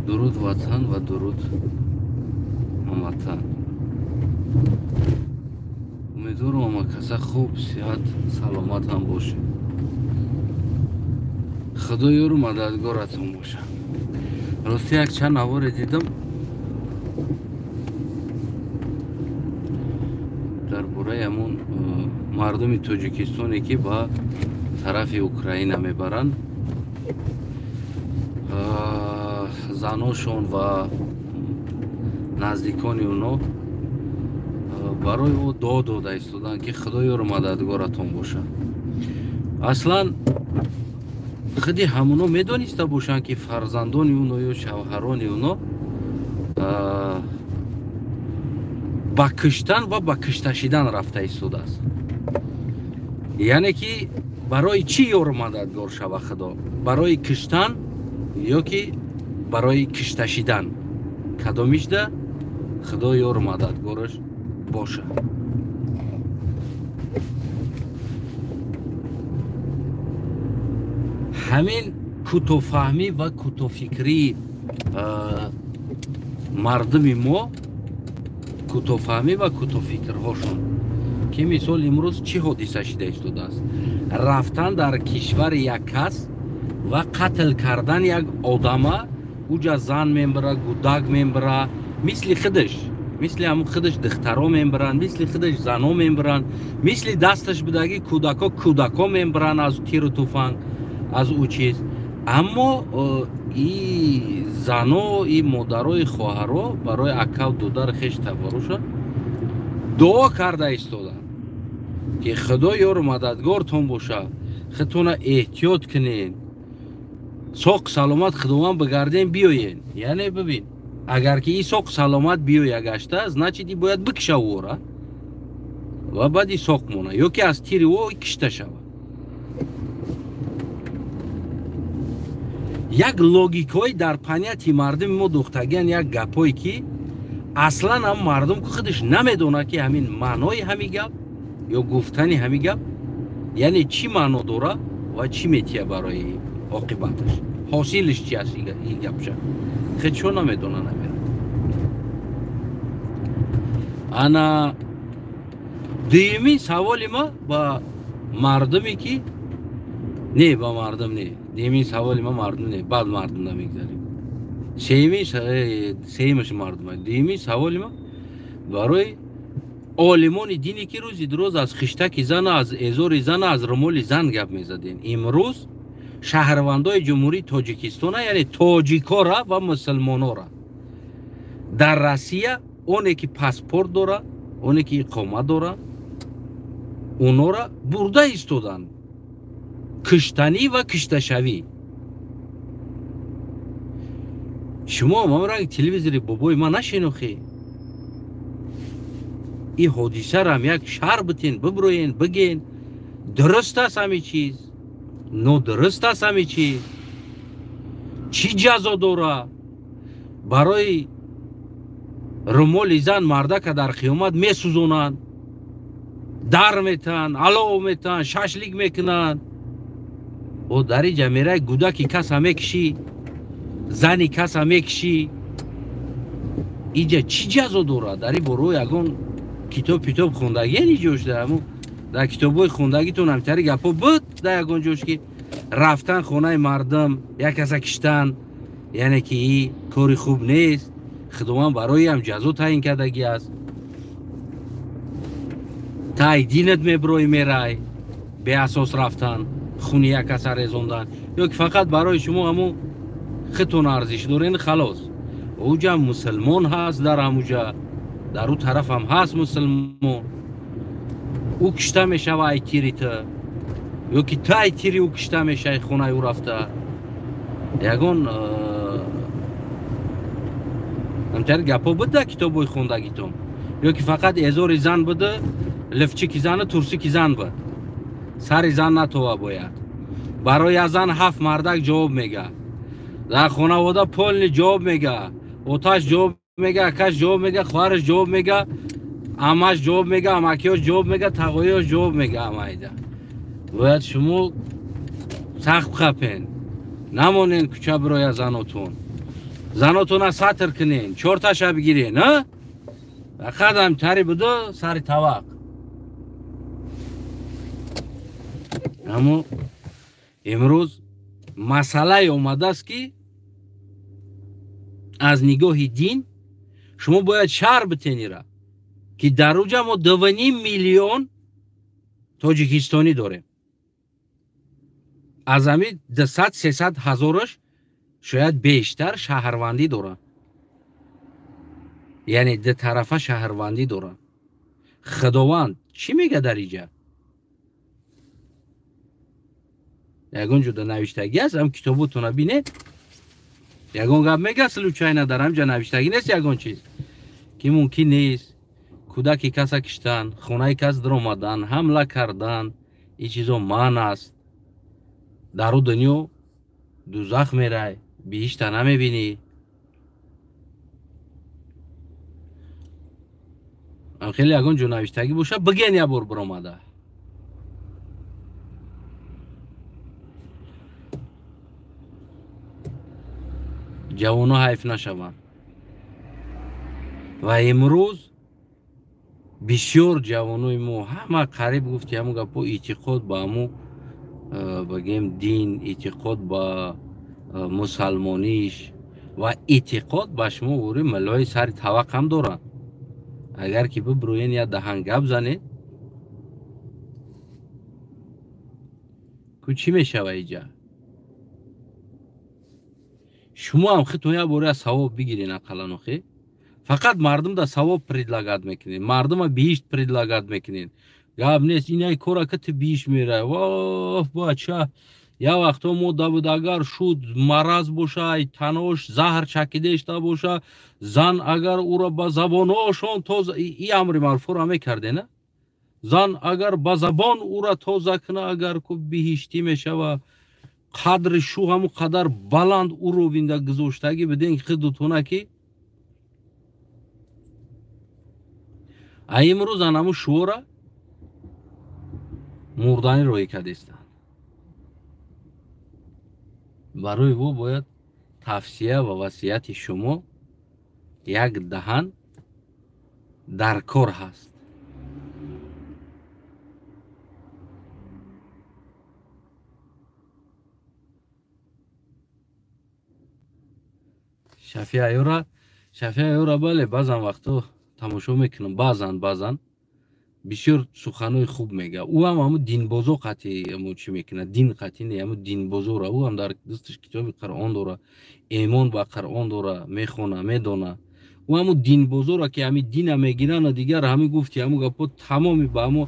Дуруд ватан ва дуруд ҳамватан. Умедворам ҳама каса хуб, сиҳат, саломат ҳам бошед. Худо ёру мададгоратон бошад. Рости як чанд наворе дидам дар бораи ҳамон мардуми Тоҷикистоне, ки ба тарафи Украина мебаранд заношон ва наздикони оно барои ӯ дуо дода истоданд, ки Худо ёру мададгоратон бошад. Аслан худи ҳамоно медониста бошанд, ки фарзандони оно ё шавҳарони оно ба киштан ва ба кишта шидан рафта истодааст. Яъне ки барои чӣ ёру мададгор шава Худо? Барои киштан ё ки барои кишта шидан? Кадомишда Худо ёру мададгораш бошад. Ҳамин кӯтоҳфаҳмӣ ва кӯтоҳфикрии мардуми мо, кӯтоҳфаҳмӣ ва кӯтоҳфикрҳошон, ки мисол имрӯз чӣ ҳодиса шида истодааст? Рафтан дар кишвари як кас ва қатл кардан як одама, уҷа зан мебара, гудак мебара, мисли худаш, мисли ҳамун худаш духтаро мебаранд, мисли худаш зано мебаранд, мисли дасташ будаги кӯдако кӯдако мебаранд аз тиру туфанг, аз ӯ чиз. Аммо и зано, и модарои хоҳаро барои акав дудар хеш табаруша дуо карда истоданд, ки Худо ёру мададгортон бошад, худтона эҳтиёт кунед, соқ саломат Худованд бигарден биёен. Яъне бибин, агар ки и соқ саломат биёя гашта, значит и бояд бикша ӯра ва баъд и соқ мона, ё ки аз тири ӯ кишта шавад. Як логикаҳои дар понятии мардуми мо духтагиан, як гапҳое ки аслан ҳам мардум худаш намедонад, ки ҳамин маънои ҳамин гап ё гуфтани ҳамин гап яъне чӣ маъно дора ва чӣ метия барои оқибаташ, ҳосилиш чи аст ин гапша худшо намедонад. Ана дуюмин саволи ма ба мардуме ки не, ба мардум не, дуюмин саволи ма мардум не, баъд мардум намегзарем. Сеюмаш мардум. Дуюмин саволи ма барои олимони дине, ки рӯзи дуроз аз хиштаки зана, аз эзори зана, аз румоли зан гап мезадем. Имрӯз шаҳрвандои Ҷумҳурии Тоҷикистона, яъне тоҷикора ва мусулмонора дар Россия, оне ки паспорт дора, оне ки иқома дора, онора бурда истоданд киштанӣ ва кишташавӣ. Шумо ман телевизори бобои ман нашинохӣ? Ин ҳодисарам як шарҳ битен, биброен, биген дуруст аст ҳамин чиз, нодуруст аст ҳамин чиз, чӣ ҷазо дора? Барои румоли зан мардака дар қиёмат месӯзонанд, дар метаҳанд, алов метаҳанд, шашлик мекунанд. О дар инҷа мерай гудаки каса мекишӣ, зани каса мекишӣ, инҷа чӣ ҷазо дорад? Дар ин борао ягон китоб питоб хондагӣ ниҷош дар китобҳои хондагитон ҳамтари гапҳо буд дар ягон ҷош, ки рафтан хонаи мардум як каса киштан, яъне ки и кори хуб нест, Худованд барои ҳам ҷазо таъин кардагӣ аст. Тай динат меброи мерай беасос рафтан, хуни як каса резондан, ё ки фақат барои шумо ҳамун худтон арзиш дорен, халос. Уҷа мусулмон ҳаст, дар ҳамуҷа дар ӯ тараф ҳам ҳаст мусулмон, ӯ кишта мешава ай тири ту, ё ки ту ай тири ӯ кишта мешавӣ хонаи ӯ рафта. Ягон ҳамтари гапҳо буд дар китобҳои хондагитон, ё ки фақат эзори зан буда, лифчики зану турсики зан буд, сари зан натова бояд. Барои як зан 7 мардак ҷавоб мега, дар хонавода полни ҷавоб мега, оташ ҷавоб мега, акаш ҷавоб мега, хоҳараш ҷавоб мега, амаш ҷавоб мега, амакиёш ҷавоб мега, тағоиёш ҷавоб мега. Амаида бояд шумо сахт қапен, намонен кӯча бироя занотон. Занотона сатр кунен, чорташа бигирен, а? Фақат ҳам тари буду сари тавақ. Аммо имрӯз масъалае омадааст, ки аз нигоҳи дин шумо бояд шаҳр битенира, ки дар уҷа мо 2,5 миллион тоҷикистонӣ дорем. Аз ҳамин 200-300 ҳазораш шояд бештар шаҳрвандӣ доранд, яъне дутарафа шаҳрвандӣ доранд. Худованд чӣ мега дар иҷа? Ягон ҷода навиштагӣ аст? Ҳам китоботона бинед, ягон гап мега случайно дар ҳамҷа навиштагӣ нест ягон чиз, ки мумкин нест кӯдаки каса киштан, хонаи кас даромадан, ҳамла кардан, ин чизо манъ аст. Дар ӯ дунё дузах мерай, биҳишта намебинӣ. Хеле ягон ҷо навиштагӣ боша, биген як бор биромада. Ҷавоно ҳайф нашаванд. Ва имрӯз бисёр ҷавонои мо ҳама қариб гуфти ҳамун гапо эътиқод ба ҳамун бигем дин, эътиқод ба мусалмониш ва эътиқод ба шумо вори миллои сари тавақ ҳам доранд. Агар ки бибурӯен як даҳан гап занед, ку чӣ мешава иҷа? Шумо ҳам худтон як бор як савоб бигирен ақаллан. Охе фақат мардум да савоб предлагат мекунед, мардума биҳишт предлагат мекунед. Гап нест, инаи кора ки ту биҳишт мерай. Воҳ бача, як вақто мо да буд, агар шуд мараз боша, ай танош заҳр чакидешта боша, зан агар ӯро ба забоношон тоза, и амри марфура мекарде, на? Зан агар ба забон ӯра тоза куна, агар ку биҳиштӣ мешава. Қадри шу ҳамун қадар баланд ӯро бинда гузоштагӣ биден худутона, ки а имрӯз анаму шуора мурданӣ роҳӣ кардестанд. Барои ӯ бояд тавсия ва васияти шумо як даҳан дар кор ҳаст. Шафиа Аюра, Шафиа Аюра, бале, баъзан вақто тамошо мекунам, баъзан бисёр суханои хуб мега. Ӯ ҳам ҳамун динбозо қатъи ҳамун чӣ мекунад, дин қатъи не, ҳамун динбозора. Ӯ ҳам дар дасташ китоби Қуръон дора, эмон ба Қуръон дора, мехона, медона. Ӯ ҳамун динбозора, ки ҳамин дина мегиранд, дигар ҳамин гуфти ҳамун гапо тамоми ба ҳамо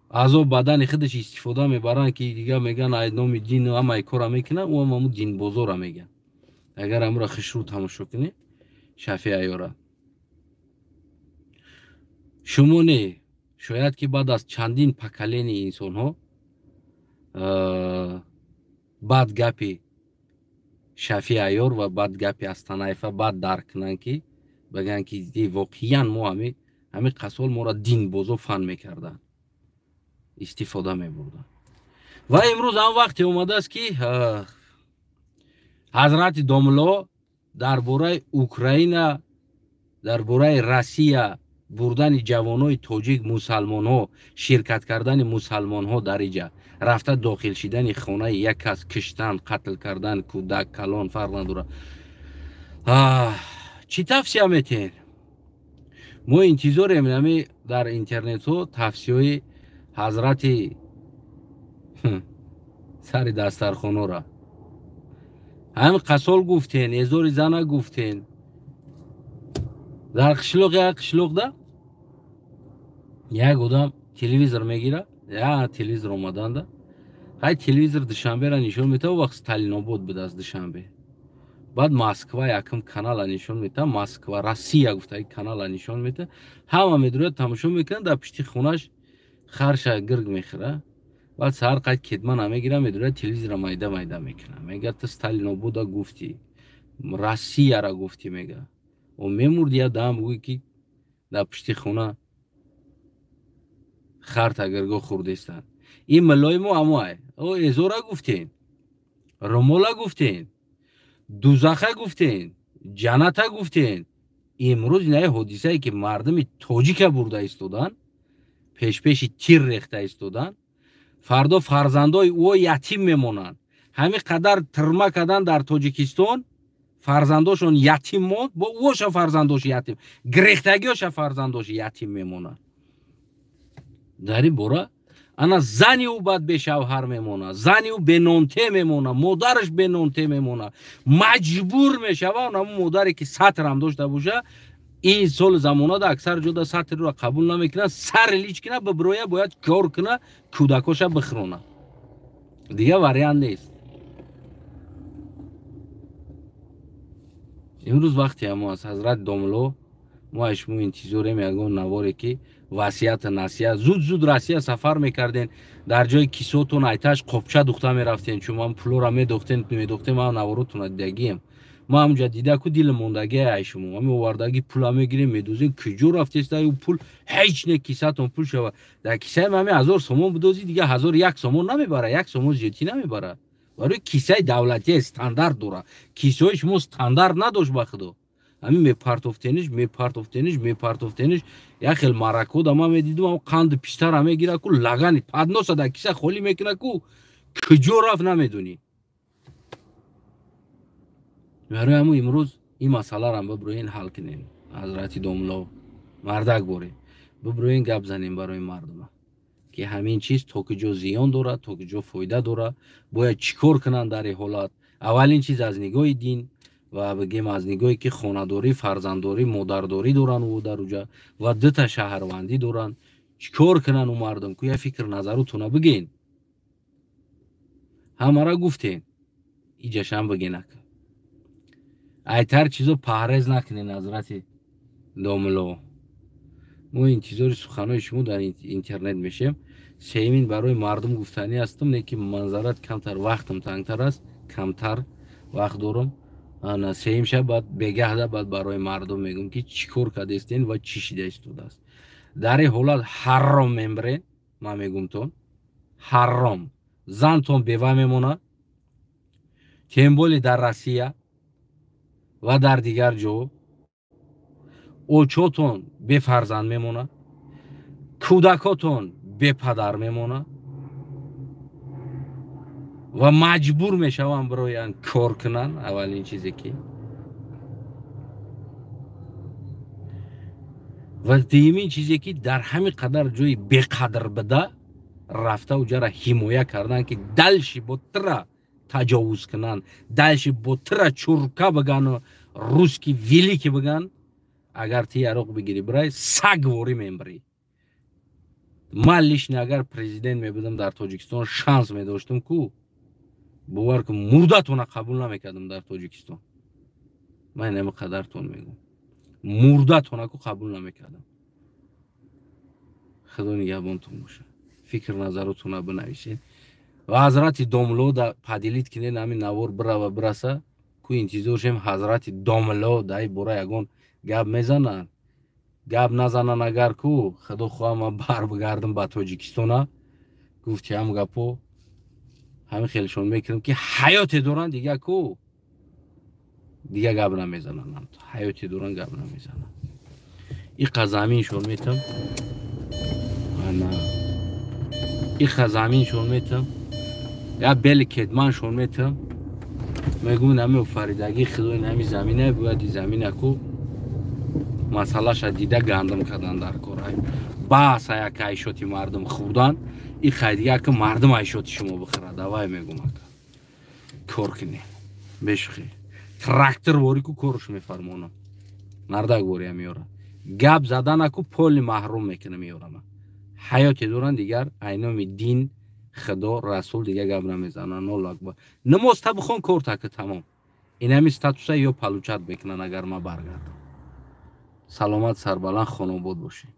аъзо бадани худаш истифода мебаранд, ки дигар мегӯянд ай номи дин ҳамаи кора мекунанд. Ӯ ҳам ҳамун динбозора мегӯяд. Агар ҳамура хушрӯ тамошо кунӣ, Шафиа Аюра, шумо не, шояд ки баъд аз чандин поколение инсонҳо баъд гапи Шафиа Айёр ва баъд гапи Астанаева баъд дарк кунанд, ки бигӯянд, ки воқеан мо ҳами қасол моро динбозо фан мекарданд, истифода мебурданд. Ва имрӯз ҳам вақте омадааст, ки ҳазрати домло дар бораи Украина, дар бораи Россия бурдани ҷавонои тоҷик, мусалмонҳо, ширкат кардани мусалмонҳо дар иҷа, рафта дохил шидани хонаи як кас, киштан, қатл кардан, кӯдак, калон фарқ надорад, чӣ тавсия метиҳед? Мо интизорем ами дар интернетҳо тавсияҳои ҳазрати сари дастархонора. Ҳамин қасол гуфтен, эзори зана гуфтен. Дар қишлоқ, як қишлоқда як одам телевизор мегира, я телевизор омаданда, ҳай телевизор Душанбера нишон мета, вақт Сталинобод будааст Душанбе. Баъд Москва якм канала нишон мета, Москва Россия гуфта канала нишон мета. Ҳама медурад, тамошо мекунад. Дар пишти хонаш харша гирг мехӯра. Баъд саҳар қайд кетмана мегира, медурад, телевизора майда майда мекунад. Мега, ту Сталинобода гуфтӣ, Россияра гуфтӣ, мега. О мемурди, я даам бугӯй, ки дар пишти хона харта гирго хӯрдестанд. Ин миллои мо амоай о эзора гуфтем, румола гуфтем. Дузаха гуфтен, ҷанната гуфтен. Имрӯз инаи ҳодисае ки мардуми тоҷика бурда истодан, пешпеши тир рехта истодан, фардо фарзандои ӯ ятим мемонанд. Ҳамин қадар тирма кардан дар Тоҷикистон, фарзандошон ятим монд, бо ӯша фарзандош ятим, гирехтагиёша фарзандош ятим мемонанд. Дар ин бора ана зани ӯ баъд бешавҳар мемонад, зани ӯ бенонте мемонад, модараш бенонте мемонад, маҷбур мешавад ҳамун модаре ки сатрам дошта боша. Ин соли замонада аксар ҷода сатрро қабул намекунад, сари лич кина бибироя, бояд кор куна, кӯдакоша бихӯрона. Дигар вариант нест. Имрӯз вақти ҳамо аст, ҳазрат домло, мо аз шумо интизорем ягон наворе ки васияту насиҳат. Зуд-зуд Россия сафар мекарден, дар ҷои кисотон айташ қопча духта мерафтен, чун ман пулора медохтен, ман наворотона дидагием. Ма ҳамҷа дида ку дили мондагие ай шумо. Ҳами овардаги пула мегирем, медозем, куҷо рафтеста ю пул? Ҳеҷ не кисатон пул шава. Дар кисаи ҳами 1000 сомон бидозӣ, дига 1001 сомон намебара, 1 сомон зиёдтӣ намебара. Барои кисаи давлатие стандарт дора. Кисаи шумо стандарт надошт ба худо. Ҳамин мепартофтениш, як хел маракода ман медидум, ам қанди пистара мегира ку лагани падноса дар киса холӣ мекуна ку куҷо рафт намедонӣ. Барои ҳамун имрӯз ин масъаларо биброен ҳал кунем. Ҳазрати домло мардак борем, биброен гап занем барои мардума ки ҳамин чиз то куҷо зиён дорад, то куҷо фоида дорад, бояд чӣ кор кунанд дар ин ҳолат. Аввалин чиз аз нигоҳи дин ва бигем аз нигоҳе ки хонадорӣ, фарзанддорӣ, модардорӣ доранд ӯ дар уҷа ва дута шаҳрвандӣ доранд, чӣ кор кунанд ӯ мардум? Ку я фикр назарутона биген. Ҳамара гуфтен, иҷашам бигенак. Айтар чизо паҳрез накунен, ҳазрати домло. Мо интизори суханои шумо дар интернет мешем. Сеюмин барои мардум гуфтанӣ ҳастам, не ки манзарат камтар вақтам тангтар аст, камтар вақт дорам. Ана сеюм шаб баъд бегаҳда баъд барои мардум мегӯм ки чӣ кор кардестен ва чӣ шида истодааст. Дар ин ҳолат ҳарром мембирен, ман мегӯмтон, ҳарром. Зантон бева мемонад, темболи дар Россия ва дар дигар ҷо, очотон бефарзанд мемонад, кӯдакотон бепадар мемонад ва маҷбур мешаванд бироянд кор кунанд. Аввалин чизе ки ва дуюмин чизе ки дар ҳамин қадар ҷои беқадр буда рафта уҷара ҳимоя кардан ки далши бо тира таҷовуз кунанд, далши бо тира чурка бигану русский великий биган. Агар ти яроқ бигирӣ бирай, сагворӣ мембирӣ. Ман лишне агар президент мебудам дар Тоҷикистон, шанс медоштам ку бовар кун мурдатона қабул намекардам дар Тоҷикистон. Ман инами қадартон мегӯм, мурдатона ку қабул намекардам. Худо нигаҳбонтон бошад. Фикр назаротона бинависед ва ҳазрати домло да падилит кинед, ҳамин навор бирава бираса ку интизор шем ҳазрати домло дар ин бора ягон гап мезананд. Гап назананд агар ку худо хоҳа ман барбигардам ба Тоҷикистона. Гуфти ҳам гапо ҳамин хелшон мекунам ки ҳаёте доранд, дига ку дига гап намезананд. Ҳаёте доранд, гап намезананд. Иқа заминшон метам, ана иқа заминшон метам, я бели кетманшон метам. Мегӯм нами офаридагии худо нами замина бояд и замина ку масъалаша дида гандам кардан дар кор. Бас як айшоти мардум хӯрдан, и хай дига ки мардум айшоти шумо бихӯрад. Давай мегӯм ака кор кунем, бешухӣ трактор ворӣ ку корш мефармонам, мардак вория меёрад. Гап задана ку поли маҳрум мекунам меёрама. Ҳаёте доранд дигар айноми дин, худо, расул дига гап намезананд. Аллоҳу акбар. Намоз та бихон, кор таки тамом. Инами статуса ё получат мекунанд агар ман баргардам. Саломат, сарбаланд, хонобод бошед.